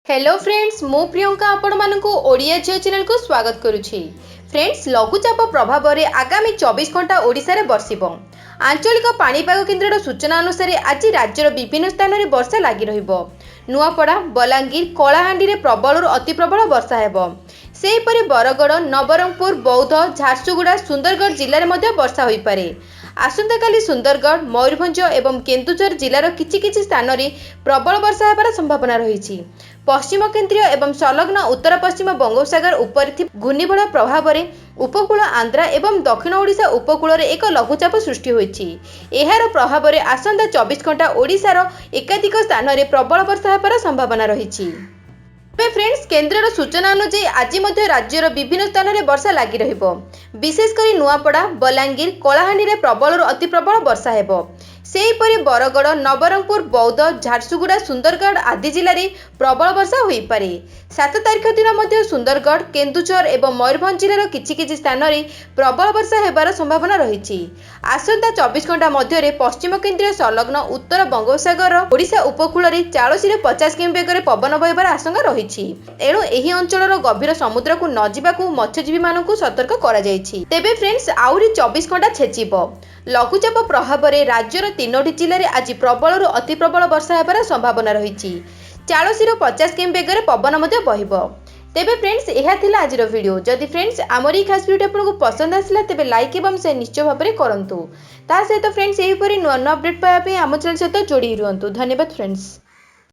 Hello friends, ମୁଁ ପ୍ରିୟଙ୍କା ଆପଣମାନଙ୍କୁ ଓଡ଼ିଆ ଝିଅ ଚ୍ୟାନେଲକୁ ସ୍ୱାଗତ କରୁଛି। ଫ୍ରେଣ୍ଡସ୍, ଲଘୁଚାପ ପ୍ରଭାବରେ ଆଗାମୀ 24 ଘଣ୍ଟା ଓଡ଼ିଶାରେ ବର୍ଷିବ। ଆଞ୍ଚଳିକ ପାଣିପାଗ କେନ୍ଦ୍ରର ସୂଚନା ଅନୁସାରେ ଆଜି ରାଜ୍ୟର ବିଭିନ୍ନ ସ୍ଥାନରେ ବର୍ଷା ଲାଗି ରହିବ। ନୂଆପଡ଼ା, ବଲାଙ୍ଗୀର, କଳାହାଣ୍ଡିରେ ପ୍ରବଳରୁ ଅତି ପ୍ରବଳ ବର୍ଷା ହେବ। ସେହିପରି ବରଗଡ଼, ନବରଙ୍ଗପୁର, ବୌଦ୍ଧ, ଝାରସୁଗୁଡ଼ା, ସୁନ୍ଦରଗଡ଼ ଜିଲ୍ଲାରେ ମଧ୍ୟ ବର୍ଷା ହୋଇପାରେ। ଆସନ୍ତାକାଲି ସୁନ୍ଦରଗଡ଼, ମୟୂରଭଞ୍ଜ ଏବଂ କେନ୍ଦୁଝର ଜିଲ୍ଲାର କିଛି କିଛି ସ୍ଥାନରେ ପ୍ରବଳ ବର୍ଷା ହେବାର ସମ୍ଭାବନା ରହିଛି। ପଶ୍ଚିମ କେନ୍ଦ୍ରୀୟ ଏବଂ ସଂଲଗ୍ନ ଉତ୍ତର ପଶ୍ଚିମ ବଙ୍ଗୋପସାଗର ଉପରେ ଥିବା ଘୂର୍ଣ୍ଣିବଳୟ ପ୍ରଭାବରେ ଉପକୂଳ ଆନ୍ଧ୍ର ଏବଂ ଦକ୍ଷିଣ ଓଡ଼ିଶା ଉପକୂଳରେ ଏକ ଲଘୁଚାପ ସୃଷ୍ଟି ହୋଇଛି। ଏହାର ପ୍ରଭାବରେ ଆସନ୍ତା 24 ଘଣ୍ଟା ଓଡ଼ିଶାର ଏକାଧିକ ସ୍ଥାନରେ ପ୍ରବଳ ବର୍ଷା ହେବାର ସମ୍ଭାବନା ରହିଛି। ତେବେ ଫ୍ରେଣ୍ଡସ୍, କେନ୍ଦ୍ରର ସୂଚନା ଅନୁଯାୟୀ ଆଜି ମଧ୍ୟ ରାଜ୍ୟର ବିଭିନ୍ନ ସ୍ଥାନରେ ବର୍ଷା ଲାଗି ରହିବ। ବିଶେଷ କରି ନୂଆପଡ଼ା, ବଲାଙ୍ଗୀର, କଳାହାଣ୍ଡିରେ ପ୍ରବଳରୁ ଅତି ପ୍ରବଳ ବର୍ଷା ହେବ। ସେହିପରି ବରଗଡ଼, ନବରଙ୍ଗପୁର, ବୌଦ୍ଧ, ଝାରସୁଗୁଡ଼ା, ସୁନ୍ଦରଗଡ଼ ଆଦି ଜିଲ୍ଲାରେ ପ୍ରବଳ ବର୍ଷା ହୋଇପାରେ। 7 ତାରିଖ ଦିନ ମଧ୍ୟ ସୁନ୍ଦରଗଡ଼, କେନ୍ଦୁଝର ଏବଂ ମୟୂରଭଞ୍ଜ ଜିଲ୍ଲାର କିଛି କିଛି ସ୍ଥାନରେ ପ୍ରବଳ ବର୍ଷା ହେବାର ସମ୍ଭାବନା ରହିଛି। ଆସନ୍ତା 24 ଘଣ୍ଟା ମଧ୍ୟରେ ପଶ୍ଚିମ କେନ୍ଦ୍ରୀୟ ସଂଲଗ୍ନ ଉତ୍ତର ବଙ୍ଗୋପସାଗର ଓଡ଼ିଶା ଉପକୂଳରେ 40ରୁ 50 କିମି ବେଗରେ ପବନ ବହିବାର ଆଶଙ୍କା ରହିଛି। ଏଣୁ ଏହି ଅଞ୍ଚଳର ଗଭୀର ସମୁଦ୍ରକୁ ନ ଯିବାକୁ ମତ୍ସ୍ୟଜୀବୀମାନଙ୍କୁ ସତର୍କ କରାଯାଇଛି। ତେବେ ଫ୍ରେଣ୍ଡସ୍, ଆହୁରି 24 ଘଣ୍ଟା ଛେଚିବ। ଲଘୁଚାପ ପ୍ରଭାବରେ ରାଜ୍ୟର ତିନୋଟି ଜିଲ୍ଲାରେ ଆଜି ପ୍ରବଳରୁ ଅତି ପ୍ରବଳ ବର୍ଷା ହେବାର ସମ୍ଭାବନା ରହିଛି। 40ରୁ 50 କିମି ବେଗରେ ପବନ ମଧ୍ୟ ବହିବ। ତେବେ ଫ୍ରେଣ୍ଡସ୍, ଏହା ଥିଲା ଆଜିର ଭିଡ଼ିଓ। ଯଦି ଫ୍ରେଣ୍ଡସ୍, ଆମର ଏହି ଖାସ୍ ଭିଡ଼ିଓଟି ଆପଣଙ୍କୁ ପସନ୍ଦ ଆସିଲା, ତେବେ ଲାଇକ୍ ଏବଂ ସେୟାର ନିଶ୍ଚୟ ଭାବରେ କରନ୍ତୁ। ତା ସହିତ ଫ୍ରେଣ୍ଡସ୍, ଏହିପରି ନୂଆ ନୂଆ ଅପଡେଟ୍ ପାଇବା ପାଇଁ ଆମ ଚ୍ୟାନେଲ୍ ସହିତ ଯୋଡ଼ି ରୁହନ୍ତୁ। ଧନ୍ୟବାଦ ଫ୍ରେଣ୍ଡସ୍।